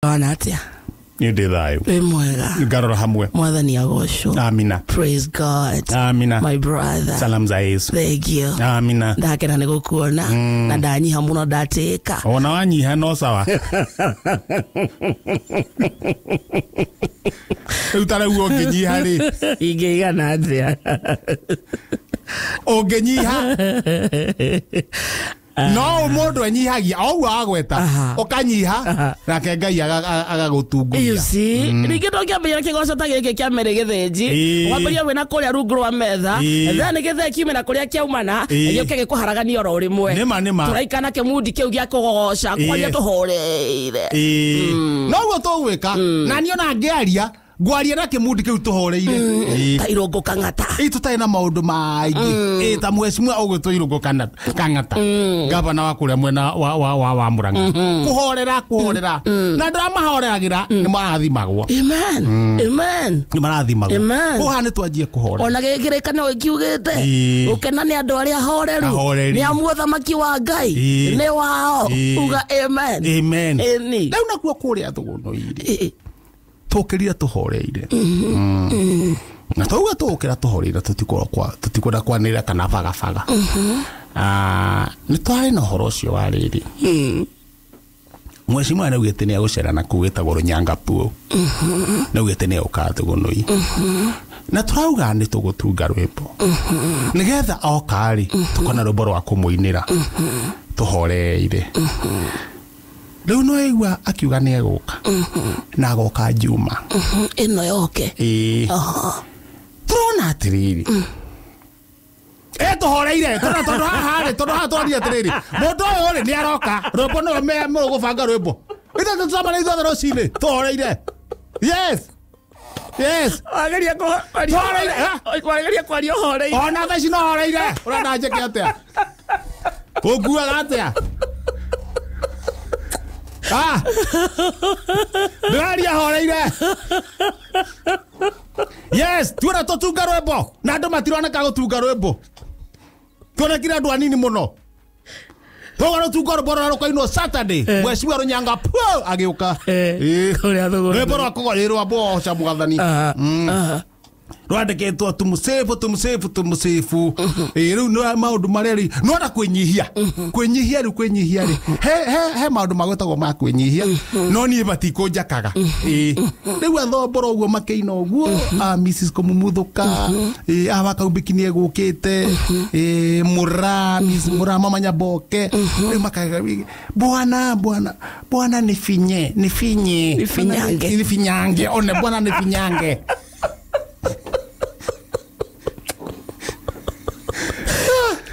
Wana atia? Nĩ ndĩ thayũ. Wĩ mwega. Ngarora hamwe. Mwathani agocwo. Amina. Praise God. Amina. My brother. Salamu za Yesu. Thank you. Amina. Ndakena nĩ gũkuona na ndanyiha mũno ndatĩka. Ona wanyiha no sawa. Rĩu ta rĩu ũngĩnyiha rĩ. Ingĩigana atĩa? Ũngĩnyiha. No mũndũ enyihagia o ũguo agweta ũkanyiha nake Ngai agagũtunguria. You see, rĩngĩ ndũngĩambĩrĩria kĩgoco ta gĩkĩ kĩa Mary Gĩthĩnji, ũgambĩrĩria wĩna kũrĩa rungu rwa metha, then gĩthee kiume na kũrĩa kĩaumana, gĩũke gĩkũharaganie oro rĩmwe. Nĩma nĩma. Tũraikana kĩmundi kĩu gĩa kũgoca kwaria tũhoreire. Noguo tũgwĩka na niĩ ona ngĩaria ngwaria na kĩmundi kĩu tũhoreire. Ta Irũngũ Kang'ata. Ĩ tũtarĩ na maũndũ maingĩ. Ĩ ta mheshimiwa ũgwĩtwo Irũngũ Kang'ata. Gavana wa kũrĩa mwena wa Murang'a. Kũhorera kũhorera. Na andũ arĩa mahoreragĩra nĩ marathimagwo. Amen. Amen. Nĩ marathimagwo. Amen. Kũhaha nĩ twanjie kũhorera. Ona gĩkĩrĩkanĩro gĩkiugĩte gũkena nĩ andũ arĩa ahoreru. Nĩ amu ũthamaki wa Ngai nĩ wao. Uga amen. Amen. Ĩni. Rĩu nakuo kũrĩa Thũgũnũ-inĩ tũkĩrire tũhoreire. Na twauga tũgũkĩra tũhoreire tũtikwenda kwanĩrĩra kana bagabaga. Nĩ twarĩ na ũhoro ũcio wa rĩrĩ. Mheshimiwa nĩaugĩte nĩ egũcera na kũu gĩtagwo Rũnyangapuo. Nĩaugĩte nĩ egũka Thũgũnũi. Na tũrauga nĩ tũgũtunga rwĩmbo. Nĩgetha oka rĩ tũkona rwĩmbo rwa kũmũinĩra tũhoreire. Rĩu no aigua akiuga nĩ egũka na agoka Juma ĩno yoke. Ĩĩ. Tũrona atĩrĩrĩ tũhoreire tondũ haha rĩ tondũ haha twaria atĩrĩrĩ mũndũ ũyũ rĩ nĩ aroka rwĩmbo nĩwe mũgũbanga rwĩmbo ithuĩ tũcemania ithuothe rũcinĩ tũhoreire. Yes. Yes. Wageria kwaria ũhoreire. Ona thaa ici no horeire. Ũrenda njĩke atĩa? Ũnguaga atĩa? Ndĩraria horeire. Yes, tuona tũtunga rwĩmbo na andũ matironeka gũtunga rwĩmbo. Tuonekire andũ anini mũno. Tũga rũtunga rwĩmbo rũrĩa rũkainwo Saturday. Mheshimiwa Rũnyangapuo agĩũka. Rwĩmbo rwa kũgorĩrwo mboca mwathani. Rwandĩkĩtwo tumusifu tumusifu tumusifu. Rĩu nĩ maũndũ marĩa rĩ no na kwĩnyihia. Kwĩnyihia rĩu kwĩnyihia rĩ he maũndũ magwetagwo ma kwĩnyihia no niĩ matikũnjakaga. Rĩu athombora ũguo makĩina ũguo Mrs Kũmumuthũka awa Kaumbĩki nĩ egũkĩte Mũra Miss Mũra Mama Nyaboke rĩu makaiga bwana bwana bwana ni finye ni finye ni finyange ni finyange one bwana ni finyange.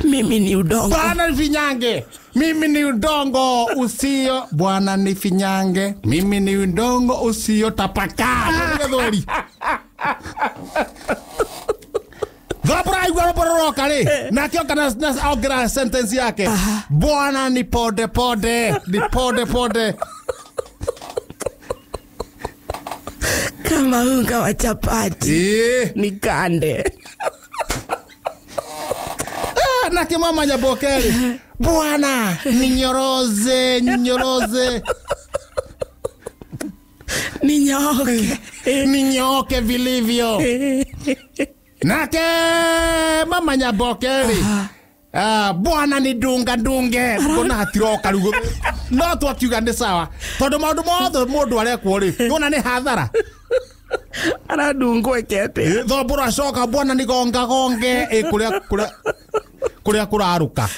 Mimi ni udongo. Bwana ni finyange. Mimi ni udongo usio. Bwana ni finyange. Mimi ni udongo usio tapakaa. Thobora igua rwĩmbo rũroka rĩ nake oka na ongerera sentence yake. Bwana ni pode pode ni pode pode. Kama unga wa chapati. Ni kande. Nake Mama Nyabokeri bwana ninyoroze ninyoroze ninyoke ninyoke vilivyo. Nake Mama Nyabokeri bwana ni dunga dunge mbona hatiroka rĩu no twakiuga nĩ sawa tondũ maũndũ mothe mũndũ arekwo rĩ nona nĩ hathara aradungwo eke thombora acoka bwana ni gonga gonge kũrĩa kũrĩa kũrĩa kũrarũka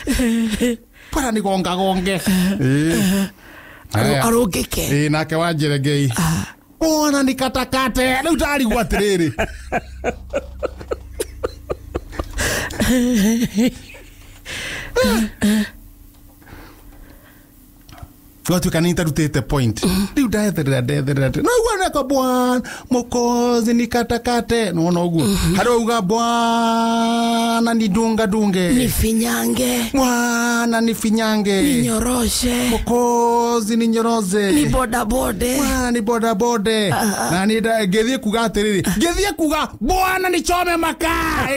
bwana ni gonga gonge arũngĩke. Nake Wanjĩrĩngei bwana ni katakate rĩu ndarigwo atĩrĩrĩ gwatuĩka nĩ ndarutĩte point rĩu ndetherera ndetherera no ũguo nĩko bwana mũkozi ni katakate nĩwona ũguo harĩa uga bwana ni dunga dunge ni finyange bwana ni finyange ninyoroshe mũkozi ni nyoroze ni boda bode bwana ni boda bode na ni ngĩthiĩ kuga atĩrĩrĩ ngĩthiĩ kuga bwana ni chome makaa.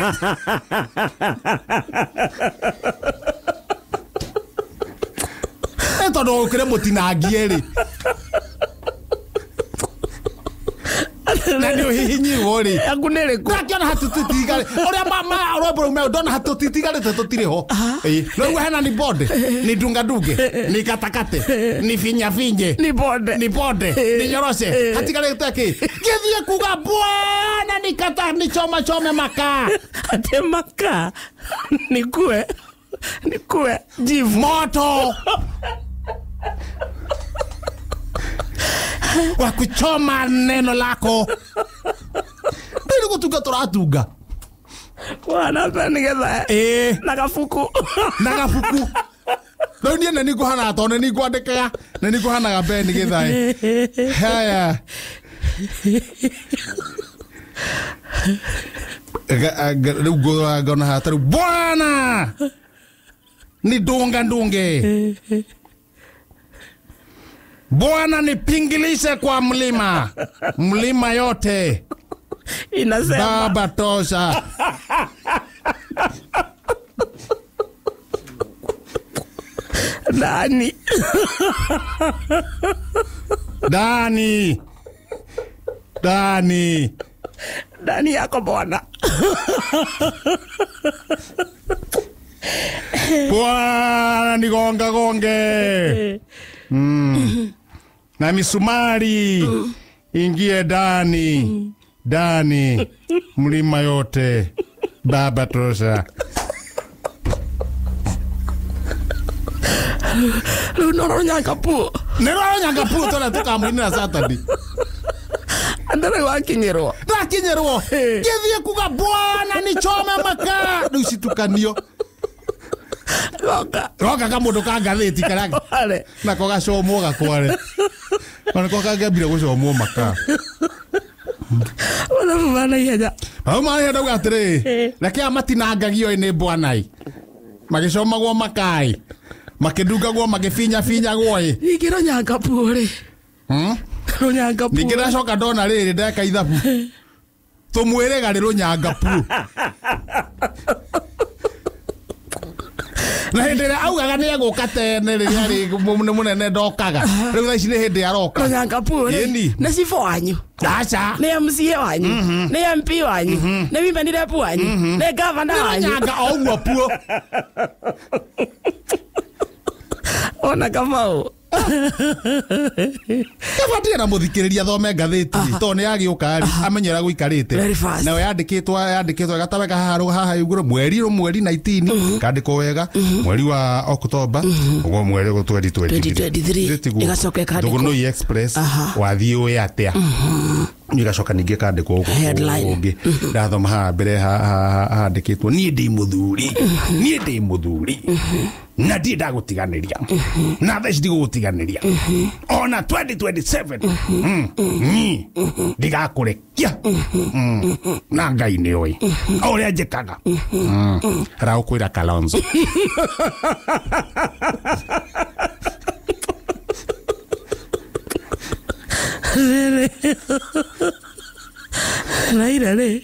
Tondu ukire mutinangie ri. Na nĩ ũhihinyirwo rĩ. Yaku nĩ ĩrĩkũ? Ndakiona hatũtitigarĩ ũrĩa rwĩmbo rũu meu ndona hatũtitigarĩte tũtirĩ ho. Ĩĩ, rĩu hena ni bonde ni dungadunge ni katakate ni finyafinye Ni bonde. ni bonde ni nyoroshe hatigarĩte kĩ ngĩthiĩ kuga bwana ni kata ni choma chome makaa Ate makaa. Nikue. Nikue. Jivu. Moto wa kuchoma neno lako ndiri gutunga tũratunga. Wana nĩgetha. Ĩĩ. Na gabuku. Na gabuku rĩu niĩ nĩ ningũhanaga tondũ nĩ ningwandĩkaga nĩ ningũhanaga Ben Githae. Haya. Rĩu ngũrora ngona haha ta rĩu bwana ni dunga ndunge bwana nipingilishe kwa mlima mlima yote Inasema. Baba tosha. Dani. Dani. Dani. Dani yako bwana. Bwana nigonga gonge. Na misumari ingie ndani. Dani mlima yote baba tosha. Rĩu no rũnyangapu. Nĩ rũnyangapu tũrĩa tũkamũinĩra Saturday. Andũ rĩu wakinyĩrwo. Ndakinyĩrwo. Ngĩthiĩ kuga bwana nichome makaa. Rĩu citukanio. Roka. Roka kamũndũ ka ngathĩti karĩa Kware. nako gacomwo gakware. Ona ko kangĩambire gũcomwo makaa. Mathabu ma naihenya. Hau ma naihenya ndauga atĩrĩ, reke aya matinangagio ĩ nĩ bwanai. Magĩcomagwo makai. Makĩndungagwo magĩbinyabinyagwo ĩ. Ningĩ rũnyangapu rĩ. Rũnyangapu. Ningĩ ndacoka ndona rĩrĩ ndeka ithabu. Tũmwĩre garĩ rũnyangapu. Na hĩndĩ ĩrĩa augaga nĩ egũka tene rĩrĩa arĩ mũnene ndokaga. Rĩu thaa ici nĩ hĩndĩ aroka. Rũnyangapu rĩ. Ĩni. Nĩ cibũ wanyu. Aca. Nĩ MCA wanyu. Nĩ MP wanyu. Nĩ women rep wanyu. Nĩ governor wanyu. Rũnyanga o ũguo puo. Ona Kamau. Kaba ndirĩ na mũthikĩrĩria thome ngathĩti tondũ nĩ yagĩũka rĩ amenye ũrĩa gũikarĩte. Very fast. Nayo yandĩkĩtwo gatawega haha igũrũ mweri 19 kandĩkwo wega mweri wa October ũguo mweri ũguo 2023 ĩgacoka ĩkandĩkwo. Ndũgũnũi Express wathiĩ ũĩ atĩa igacoka ningĩ kandĩkwo gũkũ Headline. ũngĩ ndathoma haha mbere handĩkĩtwo niĩ ndĩ mũthuri niĩ ndĩ mũthuri na ndirĩ ndagũtiganĩria na thaa ici ndigũgũtiganĩria ona 2027 niĩ ndigakũrekia na Ngai nĩ oĩ o ũrĩa njĩkaga aragũkwĩra Kalonzo. Raila rĩ.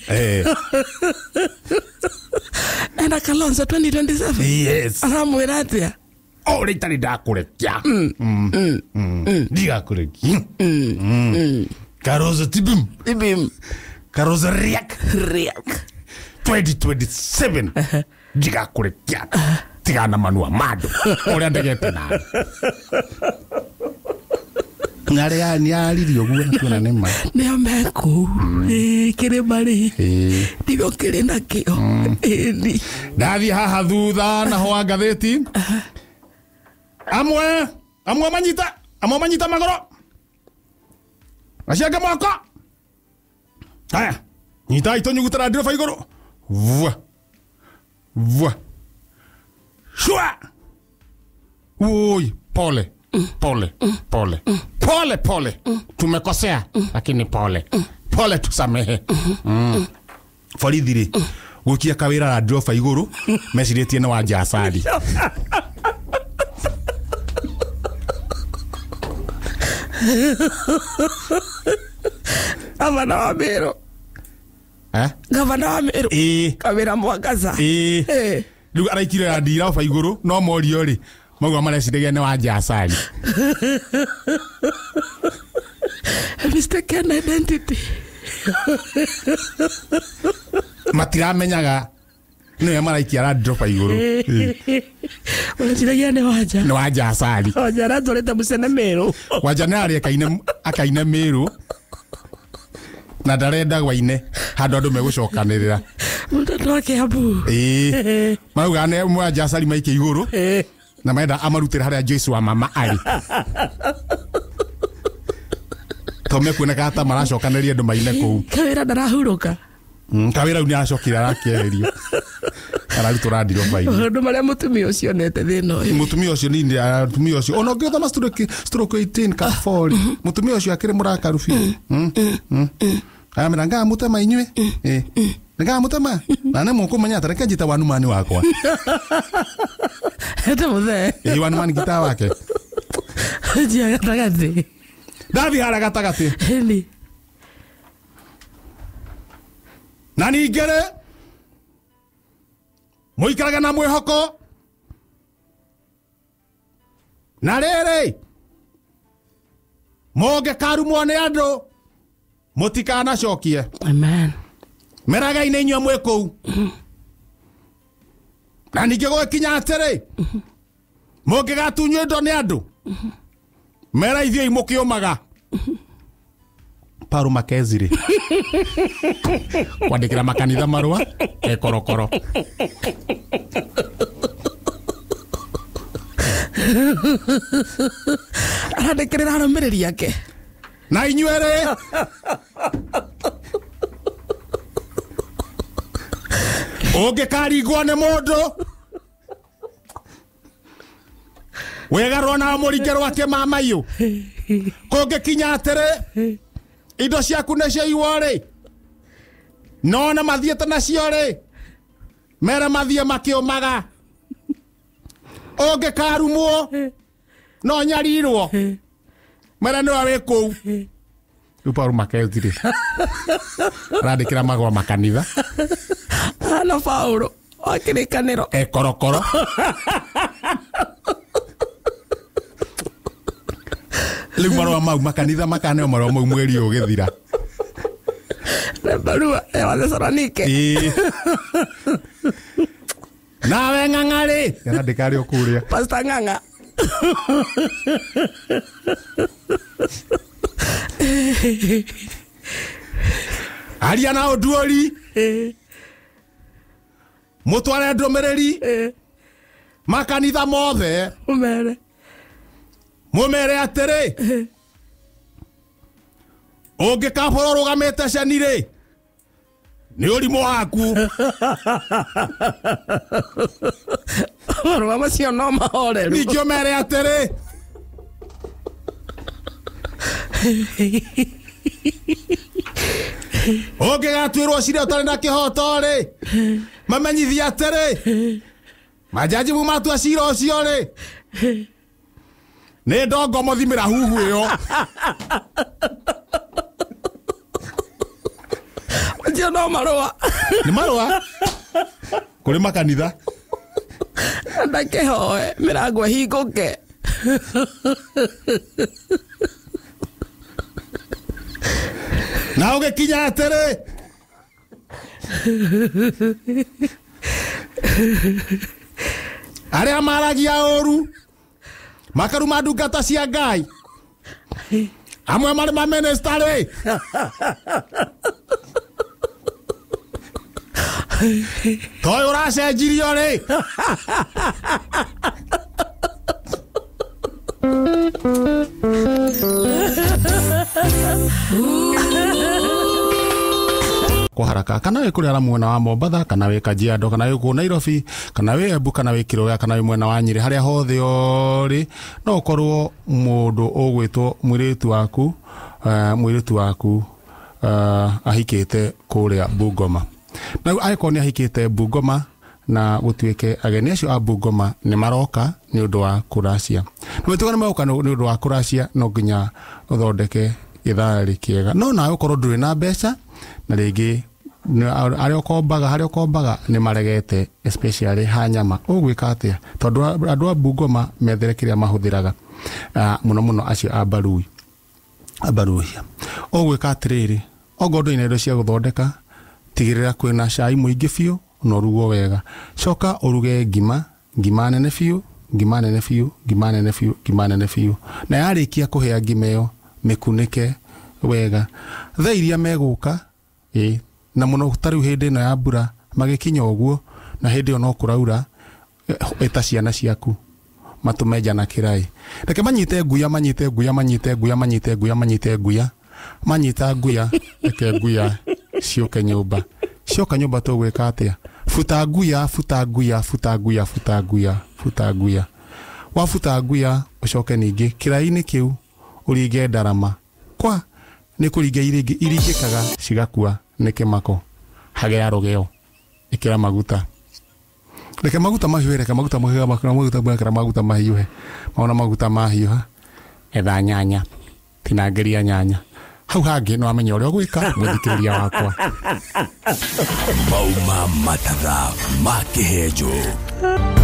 Ena Kalonzo 2027. Yes. Aramwĩra atĩa? O ũrĩa itarĩ ndakũrekia. Ndigakũrekia. Kalonzo tibim. Tibim. Kalonzo riak. Riak. 2027 ndigakũrekia. Tigana manua mandũ ũrĩa ndegete nawe. Ngarĩa nĩ aririe ũguo na tuona nĩ ma. Nĩo mekũu. Kĩrĩma rĩ. Ndigwo kĩrĩ nakĩo. Ĩni. Ndathiĩ haha thutha naho wa ngathĩti. Amwe amwe manyita magũrũ. Acio angĩ moko. Haya. Nyitai tũnyugutĩra ndirũba igũrũ. Vua. Vua. Shua. Oi, pole. Pole, pole. Pole, pole. Tumekosea, lakini pole. Pole tusamehe. Borithi rĩ, gũikia kawĩra Land Rover igũrũ, mecirĩtie nĩ wa Jasari. Gavana wa Meru. Gavana wa Meru. Kawĩra Mwangaza. Rĩu araikire Land Rover igũrũ, no morio rĩ, mauga mareciragia nĩ wa Jasari. Mistaken identity. Matiramenyaga nĩwe maraikia Land Rover igũrũ. Ũreciragia nĩ Wanja. Nĩ Wanja acari. Wanja aratwarĩte mũcene Mĩrũ. Wanja nĩ arĩ akaine Mĩrũ na ndarenda gwaine handũ andũ megũcokanĩrĩra. Mũtoto wa Kiambu. Ĩĩ. Marauga nĩ Wanja acari maikie igũrũ na marenda amarutĩre harĩa Joyce wa mama arĩ. To mekuoneka ta maracokanĩria andũ maine kũu. Kawĩra ndarahurũka. Kawĩra rĩu nĩ aracokire arakĩeherio. Ararutwo Land Rover igũrũ. Maũndũ marĩa mũtumia ũcio onete thĩna ũyũ. Mũtumia ũcio nini mũtumia ũcio ona ũngĩthoma stroke 18 ka 4 mũtumia ũcio akĩrĩ mũrakaru biũ. Aramera ngamũtema inyuĩ. Ngamũtema na nĩ mũkũmenya atĩ reke njĩte wanumani wakwa. Ete mũthee. Ĩĩ wanumani gitaa wake. Njia gatagatĩ. Ndathi harĩa gatagatĩ. Ĩni. Na ningĩ rĩ mũikarage na mwĩhoko na rĩrĩ mũngĩkarumwo nĩ andũ mũtikanacokie. Amen. Meragai nĩ inyuĩ mwĩ kũu. Na ningĩ gũgĩkinya atĩrĩ mũngĩgatunywo indo nĩ andũ mera ithiĩ mũkĩũmaga. Paul Mackenzie rĩ kwandĩkĩra makanitha marũa ekorokoro. Arandĩkĩrĩra arũmĩrĩri ake. Na inyuĩ rĩ ũngĩkaringwo nĩ mũndũ wĩgarũo na mũringe rwake mamaiyũ kũngĩkinya atĩrĩ indo ciaku nĩ ciaiywo rĩ nona mathiĩte nacio rĩ mere mathiĩ makĩũmaga. Ũngĩkarumwo no nyarirwo mere nĩwe wĩ kũu. Rĩu Paul Mackenzie rĩ arandĩkĩra magwa makanitha. Hana Paulo wa kĩrĩkanĩro. Ekorokoro. Rĩu marũa mau makanitha makaneo marũa mau mweri ũyũ ũgĩthira. Na barua ya Wathesalonike. Ĩĩ. Nawe Ng'ang'a rĩ arandĩka arĩ o kũrĩa. Pastor Ng'ang'a. Aria na Oduori mũtware ndũmĩrĩri makanitha mothe Mũmere. Mũmere atĩrĩ ũngĩkaborwo ũrũgamĩte ceni rĩ nĩ ũrimũ waku. Marũa macio no mahoreru. Ningĩ ũmere atĩrĩ ũngĩgatuĩrwo cira ũtarĩ na kĩhoto rĩ mamenyithie atĩrĩ majaji matua cira ũcio rĩ nĩ ndongo mũthimĩra huhu ĩyo. Macio no marũa. Nĩ marũa kũrĩ makanitha. Ndakĩhoe mĩrango ĩhingũke. Na ũgĩkinya atĩrĩ arĩa maragia ũru makaruma ndungata cia Ngai amwe marĩ maminista rĩ toyũ ũracenjirio rĩ. Kwa haraka kana wĩ kũrĩa mwena wa Mombatha kana wĩ Kajiado kana wĩ kũu Nairobi kana wĩ Embu kana wĩ Kiroga kana wĩ mwena wa Nyĩrĩ harĩa hothe ũrĩ no ũkorwo mũndũ ũgwĩtwo mũirĩtu waku ahikĩte kũrĩa Bungoma. Na rĩu angĩkorwo nĩ ahikĩte Bungoma na gũtuĩke ageni acio a Bungoma nĩ maroka nĩ ũndũ wa kũracia. Na gwĩtuĩka nĩ maroka nĩ ũndũ wa kũracia no nginya ũthondeke gĩtharĩ kĩega. No nawe ũkorwo ndũrĩ na mbeca na rĩngĩ arĩa ũkombaga harĩa ũkombaga nĩ maregete especially ha nyama ũgwĩka atĩa tondũ andũ a Bungoma methere kĩrĩa mahũthĩraga mũno mũno acio a Baruhia. Ũgwĩka atĩrĩrĩ Ongorwo ndũrĩ na indo cia gũthondeka, tigĩrĩra kwĩna cai mũingĩ biũ na ũrugwo wega. Coka ũruge ngima, ngima nene biũ, ngima nene biũ, ngima nene biũ, ngima nene biũ. Na yarĩkia kũhĩa ngima ĩyo, mĩkunĩke wega. Thaa iria megũka, ĩ na mũno ta rĩu hĩndĩ ĩno ya mbura, magĩkinya ũguo, na hĩndĩ ĩyo no kũraura, ĩta ciana ciaku matũme nja na kĩraĩ. Reke manyite nguya, manyite nguya, manyite nguya, manyite nguya, manyite nguya, manyita nguya, reke nguya ciũke nyũmba. Cioka nyũmba tũgwĩka atĩa? Buta nguya, buta nguya, buta nguya, buta nguya, buta nguya. Wabuta nguya ũcoke ningĩ kĩraĩ-inĩ kĩu ũringe ndarama. Kwa nĩ kũringa iringĩkaga cigakua nĩ kĩmako. Hagĩra rũgĩo, ĩkĩra maguta. Reke maguta mahiũhe, reke maguta mahiũhe, maguta maguta maguta mahiũhe. Maona maguta mahiũha, etha nyanya, tinangĩria nyanya. Hau hangĩ nĩ wamenya ũrĩa ũgwĩka, mũthikĩrĩria wakwa. Mauma matatha ma kĩhenjo.